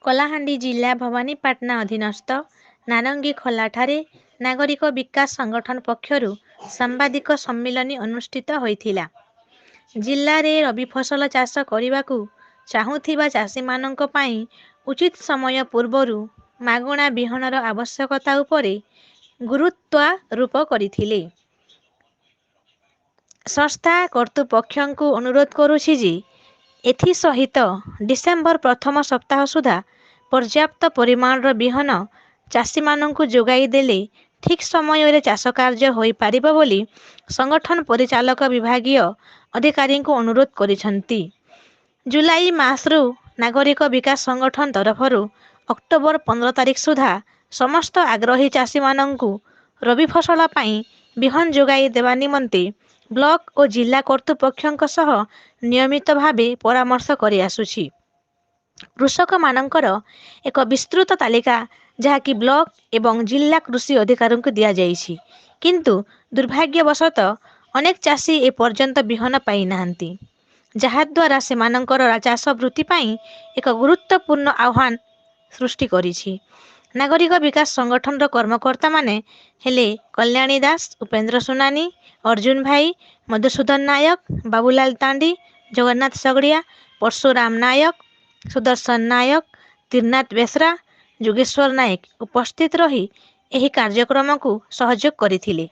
କଳାହାଣ୍ଡି ଜିଲ୍ଲା ଭବାନୀପାଟଣା ଅଧିନସ୍ଥ ନାରଙ୍ଗୀଖୋଲାଠାରେ ନାଗରିକ ବିକାଶ ସଂଗଠନ ପକ୍ଷରୁ ସାମ୍ବାଦିକ ସମ୍ମିଳନୀ ଅନୁଷ୍ଠିତ ହୋଇଥିଲା। ଜିଲ୍ଲାରେ ରବି ଫସଲ ଚାଷ କରିବାକୁ ଚାହୁଁଥିବା ଚାଷୀମାନଙ୍କ ପାଇଁ ଉଚିତ ସମୟ ପୂର୍ବରୁ ମାଗଣା ବିହନର ଆବଶ୍ୟକତା ଉପରେ ଗୁରୁତ୍ୱାରୋପ କରିଥିଲେ। ସଂସ୍ଥା କର୍ତ୍ତୃପକ୍ଷଙ୍କୁ ଅନୁରୋଧ କରୁଛି ଯେ, ଏଥିସହିତ ଡିସେମ୍ବର ପ୍ରଥମ ସପ୍ତାହ ସୁଦ୍ଧା ପର୍ଯ୍ୟାପ୍ତ ପରିମାଣର ବିହନ ଚାଷୀମାନଙ୍କୁ ଯୋଗାଇ ଦେଲେ ଠିକ୍ ସମୟରେ ଚାଷ କାର୍ଯ୍ୟ ହୋଇପାରିବ ବୋଲି ସଂଗଠନ ପରିଚାଳକ ବିଭାଗୀୟ ଅଧିକାରୀଙ୍କୁ ଅନୁରୋଧ କରିଛନ୍ତି। ଜୁଲାଇ ମାସରୁ ନାଗରିକ ବିକାଶ ସଂଗଠନ ତରଫରୁ ଅକ୍ଟୋବର 15 ତାରିଖ ସୁଦ୍ଧା ସମସ୍ତ ଆଗ୍ରହୀ ଚାଷୀମାନଙ୍କୁ ରବି ଫସଲ ପାଇଁ ବିହନ ଯୋଗାଇ ଦେବା ନିମନ୍ତେ ବ୍ଲକ ଓ ଜିଲ୍ଲା କର୍ତ୍ତୃପକ୍ଷଙ୍କ ସହ ନିୟମିତ ଭାବେ ପରାମର୍ଶ କରିଆସୁଛି। କୃଷକମାନଙ୍କର ଏକ ବିସ୍ତୃତ ତାଲିକା ଯାହାକି ବ୍ଲକ ଏବଂ ଜିଲ୍ଲା କୃଷି ଅଧିକାରୀଙ୍କୁ ଦିଆଯାଇଛି। କିନ୍ତୁ ଦୁର୍ଭାଗ୍ୟବଶତଃ ଅନେକ ଚାଷୀ ଏପର୍ଯ୍ୟନ୍ତ ବିହନ ପାଇନାହାନ୍ତି, ଯାହାଦ୍ୱାରା ସେମାନଙ୍କର ଚାଷ ବୃତ୍ତି ପାଇଁ ଏକ ଗୁରୁତ୍ୱପୂର୍ଣ୍ଣ ଆହ୍ୱାନ ସୃଷ୍ଟି କରିଛି। ନାଗରିକ ବିକାଶ ସଂଗଠନର କର୍ମକର୍ତ୍ତାମାନେ ହେଲେ କଲ୍ୟାଣୀ ଦାସ, ଉପେନ୍ଦ୍ର ସୁନାନୀ, ଅର୍ଜୁନ ଭାଇ, ମଧୁସୂଦନ ନାୟକ, ବାବୁଲାଲ ତାଣ୍ଡି, ଜଗନ୍ନାଥ ସଗଡ଼ିଆ, ପରଶୁରାମ ନାୟକ, ସୁଦର୍ଶନ ନାୟକ, ତ୍ରିନାଥ ବେଶ୍ରା, ଯୋଗେଶ୍ୱର ନାୟକ ଉପସ୍ଥିତ ରହି ଏହି କାର୍ଯ୍ୟକ୍ରମକୁ ସହଯୋଗ କରିଥିଲେ।